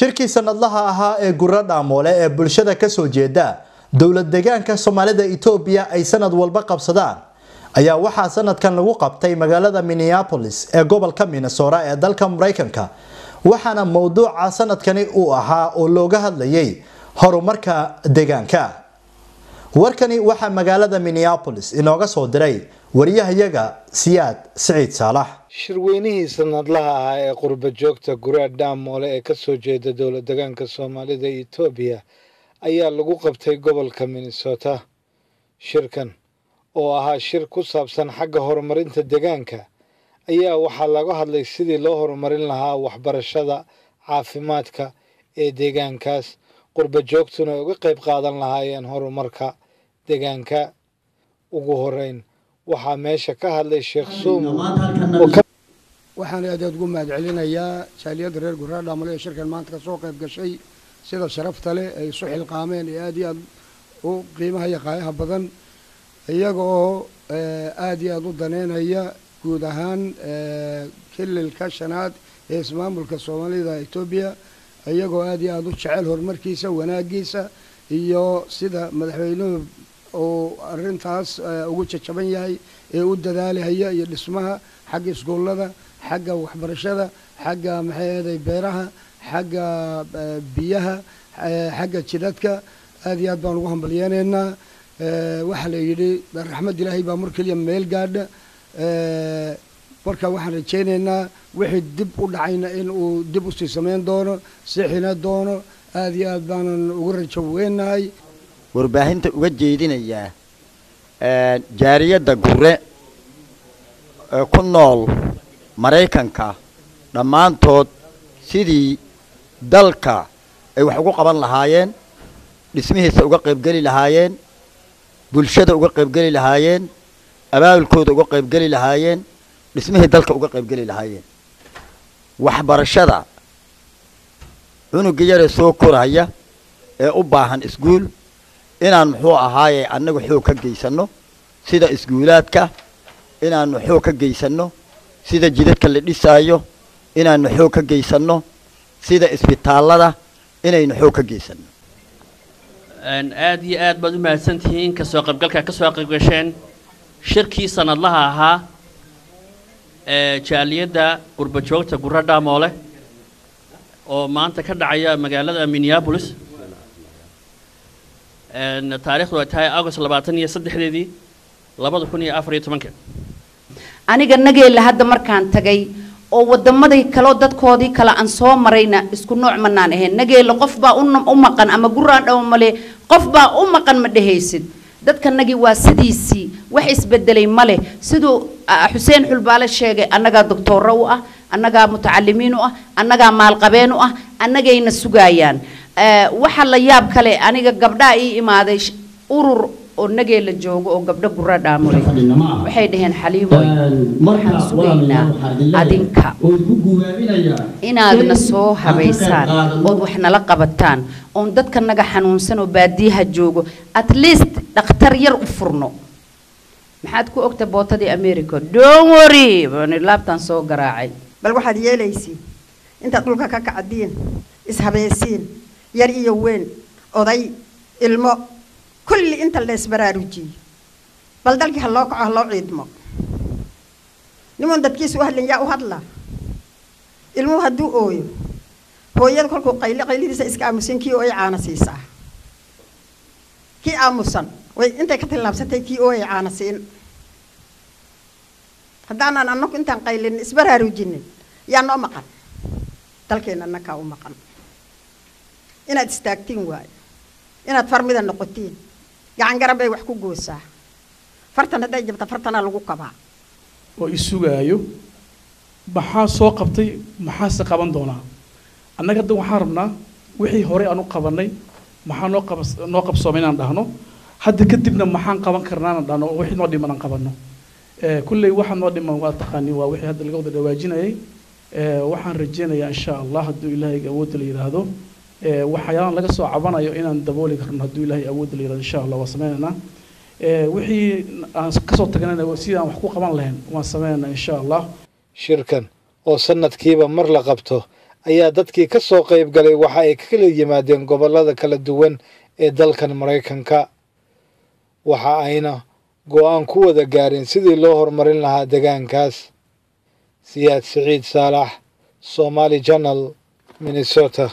Shirkii sanadlaha ahaa ee Gurra Dhaamoole ee bulshada ka soo jeeda dowlad deegaanka Soomaalida Itoobiya ay sanad walba qabsadaan ayaa waxaa sanadkan lagu qabtay magaalada Minneapolis ee gobolka Minnesota ee dalka Mareykanka, waxaana mowduuca sanadkani uu ahaa oo looga hadlayay horumarka deegaanka. Warkani waxaa magaalada Minneapolis inooga soo diray wariyahayaga Siyaad Siciid Saalax. Shirweynihii sanadlaha ahaa ee qurba joogta Gurra Dhaamoole ee kasoo jeeda dowlad deegaanka Soomaalida Itoobiya ayaa lagu qabtay gobolka Minnesota. Shirkan oo ahaa shir ku saabsan xagga horumarinta deegaanka ayaa waxaa laga hadlay sidii loo horumarin lahaa waxbarashada, caafimaadka ee deegaankaas, qurba joogtuna uga qayb qaadan lahaayeen horumarka deegaanka. Ugu horeyn waxaa meesha ka hadlay Sheekh Suumo. Waxaan aad aad ugu mahadcelinayaa jaaliyadda reer Gurra Dhaamoole ee shirkan maanta kasoo qayb gashay, sida sharafta leh ay isu xilqaameen ee aad iyo aad u qiimaha iyo qaayaha badan, iyaga oo aad iyo aad u daneynaya guud ahaan kililka shanaad ee ismaamulka Soomaalida Itoobiya, iyagoo aad iyo aad u jecel horumarkiisa, wanaagiisa iyo sida madaxweynuhu uu arrintaas ugu jajaban yahay ee u dadaalahaya, iyo dhismaha xagga iskuullada, xagga waxbarashada, xagga maxay ahaday beeraha, xagga biyaha, xagga jidadka. Aad iyo aad baan ugu hambalyeenaynaa. Waxaa la yidhi raxmad Ilaahay baa mar keliya meel gaadha. Marka waxaan rajaynaynaa wixii dib u dhacayna in uu dib usii samayn doono, sixina doono. Aad iyo aad baanan ugu rajo weynahay. Warbaahinta uga jeedinayaa jaariyadda Gurre ee ku nool Maraykanka dhammaantood sidii dalka ay wax ugu qaban lahaayeen, dhismihiisa uga qaybgeli lahaayeen, bulshada uga qaybgeli lahaayeen, abaabulkooda uga qaybgeli lahaayeen, dhismihii dalka uga qaybgeli lahaayeen. Waxbarashada cunuga yaree soo koraya ee u baahan iskuul inaan muxuu ahaaye annagu xoog ka geysano, sida iskuulaadka inaanu xoog ka geysano, sida jidadka la dhisaayo inaanu xoog ka geysano, sida isbitaallada inaynu xoog ka geysano. Aad iyo aad baad u mahadsantihiin kasoo qaybgalka kasoo qaybgasheen shirkii sanadlaha ahaa ee jaaliyadda qurba joogta Gurra Dhaamoole oo maanta ka dhacaya magaalada Minneapolis, taariikhdu ay tahay August 23-deedii 2014-ka. Aniga Nageela hadda markaan tagay oo wadamadii kaleo dadkoodii kale aan soo marayna isku nooc manaan ahayn. Nageela qof baa u maqan ama Guraan Dhawmale qof baa u maqan ma dhehaysid. Dadkanagii waa sidiisii, wax isbedelay ma leh. Siduu Xuseen Xulbaale sheegay, annagaa doctooro u ah, annagaa mutacalimiin u ah, annagaa maalqabeen u ah, annagayna sugaayaan. Waxa la yaab kale, aniga gabdhaa ii imaaday urur oo Nageela joogo oo gabdho Gurra Dhaamulay, waxay dhaheen Xaliimoy, waxaan sugaynaa adinka inaadna soo habaysaan ood wax nala qabataan oon dadka naga xanuunsan oo baadiyaha joogo at least dhakhtar yar u furno. Maxaad ku ogta bootadii America? Don't worry, baan laabtaan soo garaacay. Bal waxaad yeelaysiin intaad dhulka ka kacdiin, ishabeesiin, yar iyo weyn, oday, ilmo, kulli inta la isbaraarujiyo, bal dalkii ha loo kaco, ha loo ciidmo. Niman dadkiisu u hadlin yaa u hadlaa? Ilmuhu hadduu ooyo, hooyada kolkuu qayli qaylidiisa iska aamusan, kii ooy caana siisaa. Kii aamusan way intay ka tillaabsatay kii ooyay caana siin. Haddaanaan annagu intaan qaylin isbaraarujinin, yaa noo maqan? Dalkeena annakaa u maqan. Inaad istaagtiin waayo, inaad farmida noqotiin. Gacan garab bay wax ku goosaa. Fartan hadday jabta, fartanaa lagu kabaa. Oo isugaayo maxaa soo qabtay, maxaase qaban doonaa? Annaga hadda waxaan rabnaa wixii horey aan u qabanay maxaa noo qaba, noo qabsoomay inaan dhahno, hadda kadibna maxaan qaban karnaa inaan dhahno, oo wixii noo dhiman aan qabanno. Kulley waxa noo dhiman waa taqaani, waa wixii hadda laga wada dhawaajinayay. Waxaan rajeynayaa insha Allah hadduu Ilaahay awoodda la yidhaahdo waxyaalaan laga soo cabanayo inaan dabooli karno. Hadduu Ilaahay awoodda la yidhahdo, insha Allah waa sameynaynaa. Wixii aan kasoo tagnayna sidii aan wax ku qaban lahayn waan sameynaynaa insha Allah. Shirkan oo sanadkiiba mar la qabto ayaa dadkii ka soo qayb galay waxa ay kala yimaadeen gobollada kala duwan ee dalkan Maraykanka, waxa ayna go'aan ku wada gaareen sidii loo horumarin lahaa deegaankaas. Siyaad Siciid Saalax, Somali Channel, Minnesota.